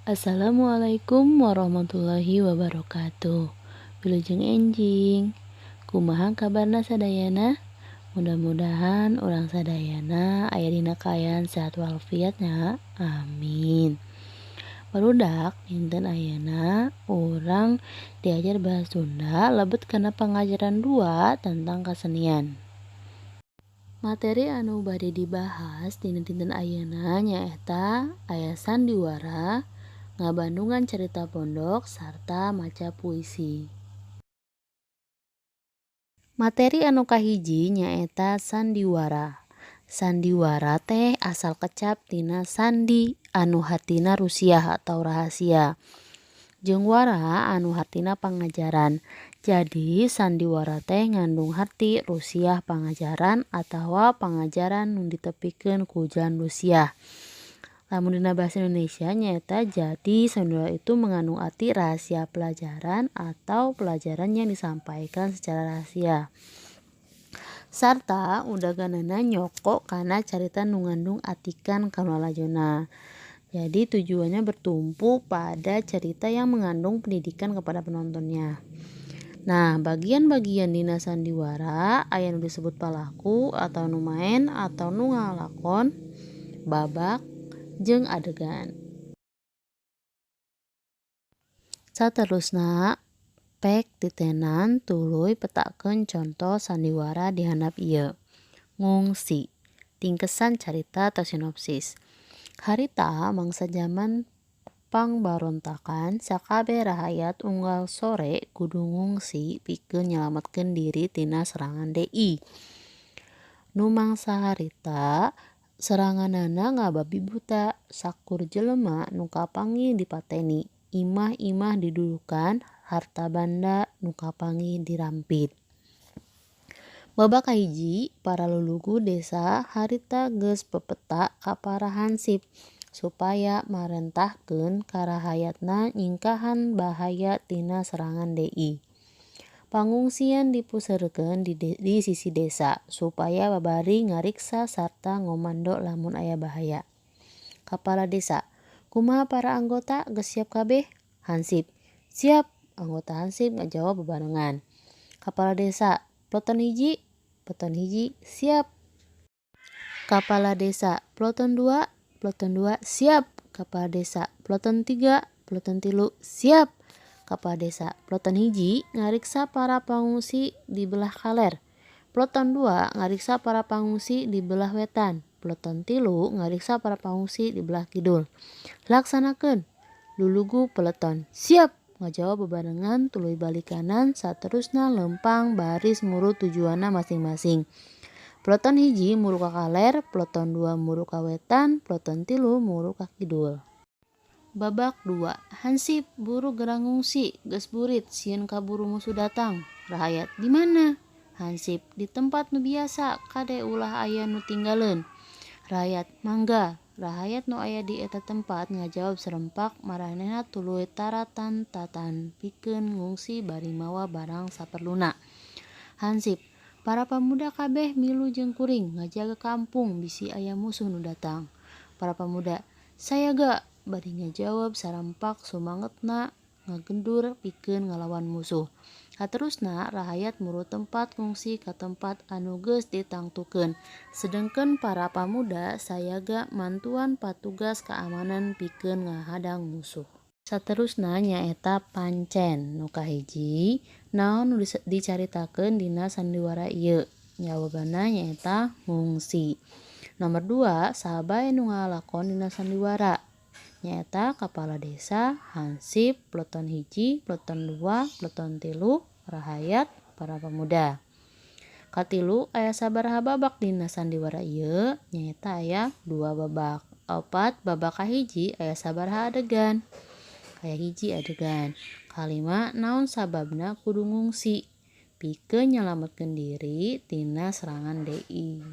Assalamualaikum warahmatullahi wabarakatuh. Wilujeng enjing. Kumaha kabarna sadayana? Mudah-mudahan urang sadayana aya dina kaayaan sehat walafiat nya. Amin. Barudak dinten ayeuna urang diajar bahasa Sunda lebet kana pangajaran 2 tentang kasenian. Materi anu bade dibahas dina dinten ayeuna nyaeta aya sandiwara, ngabandungan carita pondok, sarta maca puisi. Materi anu kahiji nyaeta sandiwara. Sandiwara teh asal kecap tina sandi anu hartina rusiah atau rahasia, jeung wara anu hartina pangajaran. Jadi sandiwara teh ngandung harti rusiah pangajaran atawa pangajaran nu ditepikeun ku jalan rusiah. Lamun dina bahasa Indonesia nyaeta jadi sandiwara itu mengandung arti rahasia pelajaran atau pelajaran yang disampaikan secara rahasia. Sarta udaganana nyoko kana carita nu ngandung atikan kana lalajona. Jadi tujuannya bertumpu pada cerita yang mengandung pendidikan kepada penontonnya. Nah, bagian-bagian dina sandiwara aya nu disebut palaku atau nu maen atau nu ngalakon, babak, jeung adegan. Saterusna pek titenan tuluy petakeun conto sandiwara di handap ieu. Ngungsi, tingkesan carita atau sinopsis. Harita mangsa jaman pangbarontakan sakabeh rahayat unggal sore kudu ngungsi pikeun nyalametkeun diri tina serangan DI. Nu mangsa harita seranganana ngababi buta, sakur jelema nu kapanggih dipateni, imah-imah didudukan, harta banda nu kapanggih dirampit. Babak kahiji, para lulugu desa harita geus pepeta ka para hansip supaya marentahkeun ka rahayatna nyingkahan bahaya tina serangan DI. Pangungsian dipuseureurkeun di sisi desa supaya babari ngariksa sarta ngomando lamun aya bahaya. Kapala desa, kumaha para anggota geus siap kabeh? Hansip, siap. Anggota hansip ngajawab bebarengan. Kapala desa, peleton hiji, peleton hiji, siap. Kapala desa, peleton 2, peleton 2, siap. Kapala desa, peleton 3, peleton 3, siap. Kapala desa, peleton hiji ngariksa para pangungsi di belah kaler. Peleton 2 ngariksa para pangungsi di belah wetan. Peleton 3 ngariksa para pangungsi di belah kidul. Laksanakeun. Lulugu peleton, siap. Ngajawab bebarengan tuluy balik kanan saterusna lempang baris muru tujuanna masing-masing. Peleton hiji muru ka kaler, peleton 2 muru ka wetan, peleton 3 muru ka kidul. Babak 2. Hansip buru geura ngungsi, geus burit sieun kaburu musuh datang. Rahayat di mana? Hansip di tempat nu biasa, kade ulah aya nu tinggaleun. Rahayat mangga. Rahayat nu aya di eta tempat ngajawab serempak maranehna tuluy taratan-tatan pikeun ngungsi bari mawa barang saperluna. Hansip, para pamuda kabeh milu jeung kuring ngajaga kampung bisi aya musuh nu datang. Para pamuda, sayaga bari ngajawab sarampak sumangetna ngagendur pikeun ngalawan musuh. Saterusna rahayat muru tempat ngungsi ka tempat anu geus ditangtukeun. Sedengkeun para pamuda sayaga mantuan patugas keamanan pikeun ngahadang musuh. Saterusna nyaeta pancen nu kahiji naon nu dicaritakeun dina sandiwara ieu? Jawabanna nyaeta ngungsi. Nomor 2, saha bae nu ngalakon dina sandiwara? Nyaeta kapala desa, hansip, peleton hiji, peleton 2, peleton 3, rahayat, para pemuda. Katilu, aya sabaraha babak dina sandiwara ieu? Nyaeta aya 2 babak. 4, babak kahiji aya sabaraha adegan? Aya hiji adegan. Kalima, naon sababna kudu ngungsi? Pikeun nyalametkeun diri tina serangan DI.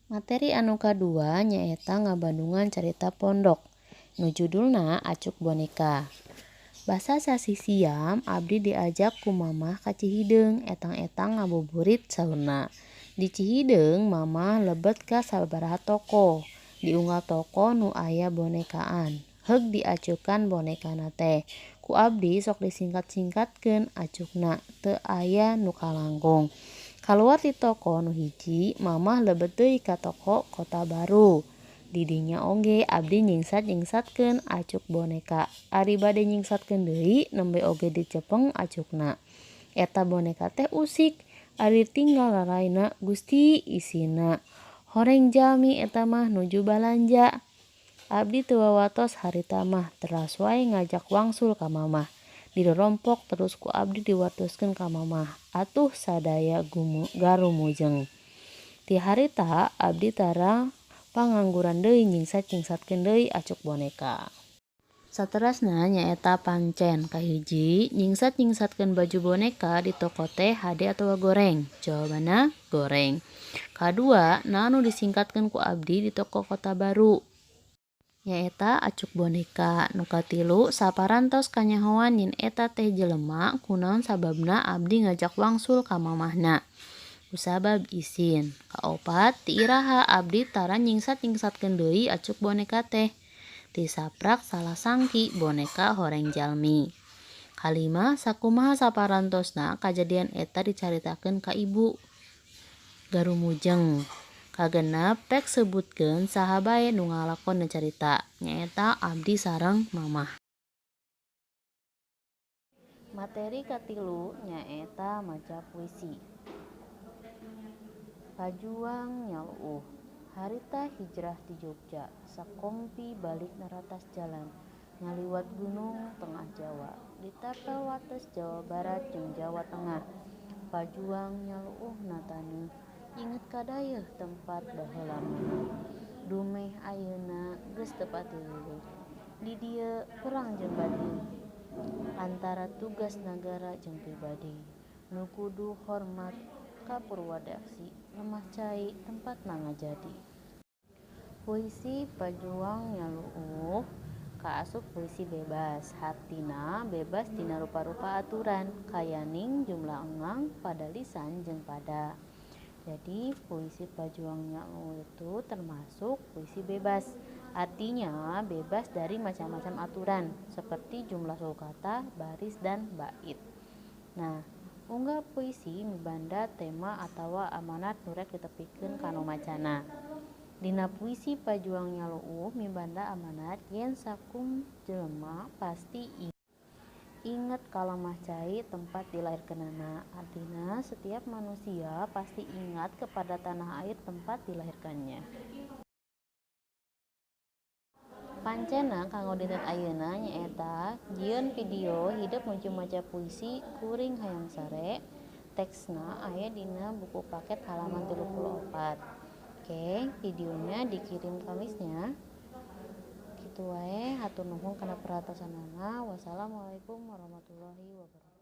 Materi anu kadua nyaeta ngabandungan carita pondok nu judulna Acuk Boneka. Basa sasih siam abdi diajak ku mamah ka Cihideung etang-etang ngabuburit saurna. Di Cihideung mamah lebet ka sababaraha toko. Di unggal toko nu aya bonekaan. Heug diacukan bonekana teh. Ku abdi sok disingkat-singkatkeun acukna, teu aya nu kalangkung. Kaluar ti toko nu hiji, mamah lebet deui ka toko Kota Baru. Di dinya oge abdi nyingsat-nyingsatkeun acuk boneka. Ari bade nyingsatkeun deui, nembe oge dicepeng acukna. Eta boneka teh usik, ari tinggal raraina Gusti isina. Horeng jalmi eta mah nuju balanja. Abdi teu wawatos harita mah, teras wae ngajak wangsul ka mamah. Dirorompok terus ku abdi diwartoskeun ka mamah. Atuh sadaya garumujeng. Ti harita abdi tara pangangguran deui nyingsat-nyingsatkeun deui acuk boneka. Saterasna nyaeta pancen. Kahiji, nyingsat-nyingsatkeun baju boneka di toko teh hade atawa goreng? Jawabanna goreng. Kadua, naon nu disingkatkeun ku abdi di toko Kota Baru? Nyaeta acuk boneka. Nu katilu, saparantos kanyahoan yen eta teh jelema kunaon sababna abdi ngajak wangsul ka mamahna? Kusabab isin. Kaopat, ti iraha abdi tara nyingsat-nyingsatkeun deui acuk boneka teh? Ti saprak salah sangki boneka horeng jalmi. Kalima, sakumaha saparantosna kajadian eta dicaritakeun ka ibu? Garumujeng. Kagenep, pek sebutkeun saha bae nu ngalakon carita, nyaeta abdi sareng mamah. Materi katilu nyaeta maca puisi. Pajuang Nyaluuh. Harita hijrah ti Jogja, sakompi balik naratas jalan, ngaliwat gunung tengah Jawa, ditapel wates Jawa Barat jeung Jawa Tengah. Pajuang nyaluuhna taneuh, inget kadayeuh tempat baheula meunah. Dumeh ayeuna geus teu pati lilih, di dieu perang jeung batin, antara tugas nagara jeung pribadi. Nu kudu hormat ka purwadaksi, lemah cai tempatna ngajadi. Puisi Pajuang Nyaluuh kaasup puisi bebas, hartina bebas tina rupa-rupa aturan, kayaning jumlah engang, padalisan jeung pada. Jadi puisi Pajuang Nyaluuh itu termasuk puisi bebas, artinya bebas dari macam-macam aturan seperti jumlah suku kata, baris, dan bait. Nah, unggal puisi mibanda tema atawa amanat nu rek ditepikeun ka nu macana. Dina puisi Pajuang Nyaluuh mibanda amanat yen sakum jelema pasti inget ka lemah cai tempat dilahirkeunana. Artina setiap manusia pasti ingat kepada tanah air tempat dilahirkannya. Pancena kanggo dinten ayeuna nyaeta jieun video hidep nuju maca puisi Kuring Hayang Sare. Teksna aya dina buku paket halaman 34. Oke, videonya dikirim Kamisnya. Kitu wae, hatur nuhun kana perhatosanana. Wassalamualaikum warahmatullahi wabarakatuh.